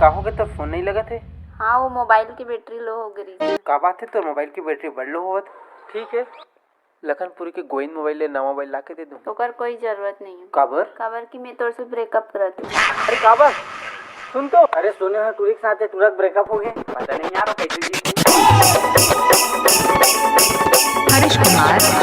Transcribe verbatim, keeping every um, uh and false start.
का हो गे, तोर फोन नहीं लगत हे? हाँ, वो मोबाइल के बैटरी लो हो गई। का बात हे, तोर मोबाइल के बैटरी बड़ लो होवत? ठीक हे, लखनपुरी के गोविंद मोबाइल ले नवा मोबाइल ला के दे दूं? ओकर कोई जरूरत नहीं है। काबर? काबर कि मैं तोर से ब्रेकअप करत हूँ। अरे काबर? सुन तो। अरे सोने ह टूरी के साथ टूरा के ब्रेकअप हो गए। पता नहीं यार, वो कैसे जी। हरीश कुमार